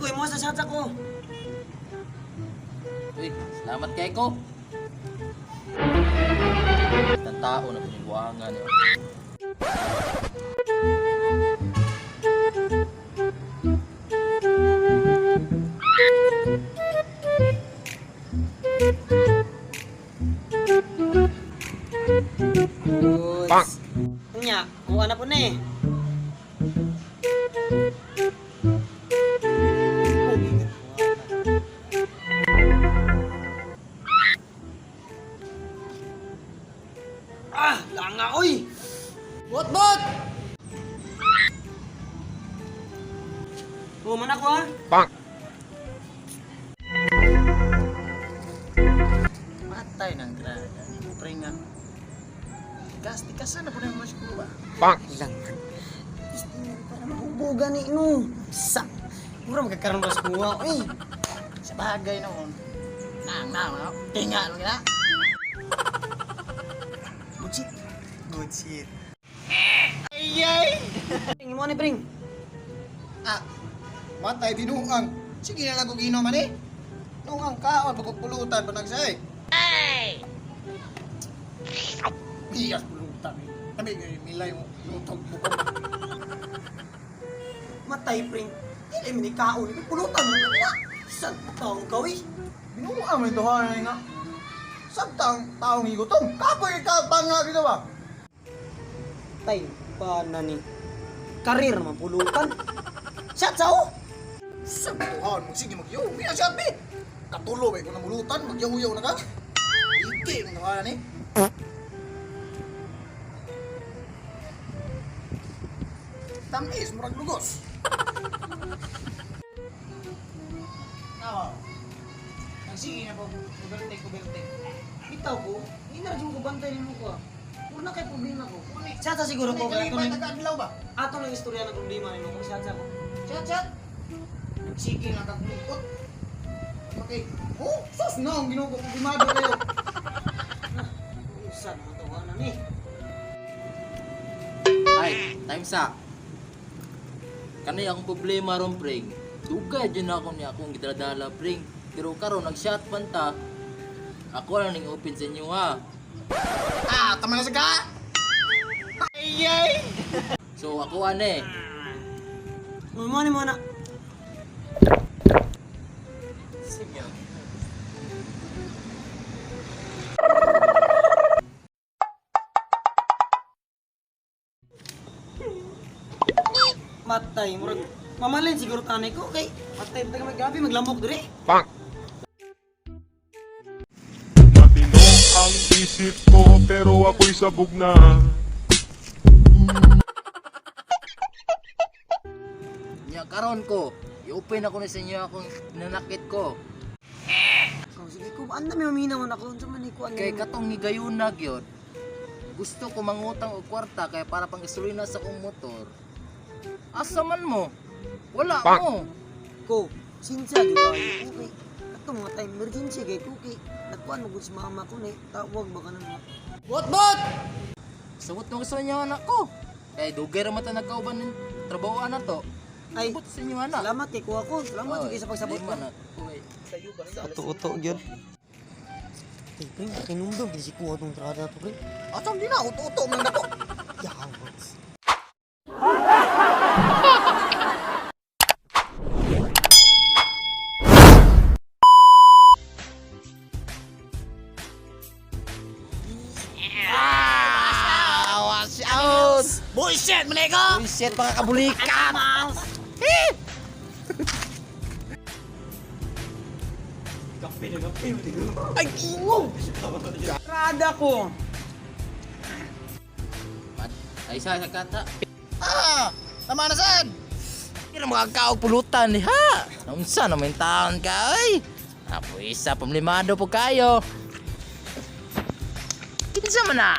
Kuy mo sa shots ako. Uy, salamat kay ko. Ang tao na pinibuangan. Eh. Goods. Nya, kuha na po na eh. Ah, langa oy. Bot bot! Human ako ha. Matay ng grada. Pre nga. Gas, di ka sana po na yung mas ba? Ilang. Para mahubugan ni no. Sa. Mura magkakaroon sa kuha oy. Sa bagay noon. Nang, nang, nang. Tinga, ano na. Good shit. Good shit. Pring, mo ni pring. Ah, matay, binuang. Sige na lang kung inom, eh. Nuang kaon, pagpupulutan, panagsay. Ay! Iyas pulutan eh. Kami ngayon, milay mo, lutog mo. Matay pring. Dili man ni kaon ni pulutan mo na. Sa taong ka oy. Binuang mo ito, ha, nga. Sabtang taong higutom. Kapoy ka, tanga dito ba? Tay pa na ni. Karir naman pulutan. Shot sa oh. Sabtuhan, magsige magyaw. Mina siya, be. Katulo, eh, kung namulutan, magyaw-yaw na ka. Iki, mga nga ni. Tamis, murag lugos. Tawa. Nagsige na po, kuberte, kuberte. Bitaw ko, hindi na rin ko bantay nimo ko. Mura na kay problema ko. Shot sa siguro ko kay ato Kalipay, na nag-adlaw ba? ato lang istorya ng problema nimo ko shot sa ko. Chat, chat. Nagsige na kagulukot. Okay. Oh, sus na, ang ginoo ko, problemado kayo. Usa naman to na ni. Ay, time sa. Kanay akong problema ron, pring. Dugay dyan ako niya akong gidradala, pring. Pero karon nag-shot man ta. Ako lang ning open sa inyo ha. Ah, tama na sa ka! Ay, ay! So ako ane. Mo ni mo na. Sige. Matay murag mamalin siguro tanay ko kay matay pa may grabe maglamok dire. Matino ang isip ko pero ako'y sabog na. Nya karon ko, i-open ako na sa inyo akong nanakit ko. Oh, sige ko anda may mamina man ako unsa man ni ko Kay katong higayuna gyud. Gusto ko mangutang og kwarta kay para pang gasolina sa akong motor. Asa man mo? Wala mo. ko sinsa di ba okay. Ato mga time emergency kay ko kay nagkuan mo gud si mama ko ni tawag ba kanang mga Bot bot. Sabot mo sa inyo anak ko. Kay dugay ra man ta nagkauban ng trabaho na to. Ay, Sabot sa inyo anak. salamat kay kuha ko. Salamat Oh, kay sa pagsabot ko. lima na. Okay. Uto-uto gyud. Ay, pre, kinumdum gid si kuha tong trada to, pre. Asam di na, uto-uto man na ko. Yawat. Wash out! Bullshit, manego! Bullshit mga kabulikan. Ay, ingog! Trada ko. Ay sa sa kata. Ah! Tama na sad! Pero mga kaog pulutan ni ha. Unsa na may taon ka oy? Apo isa pamlimado po kayo. Kinsa man na?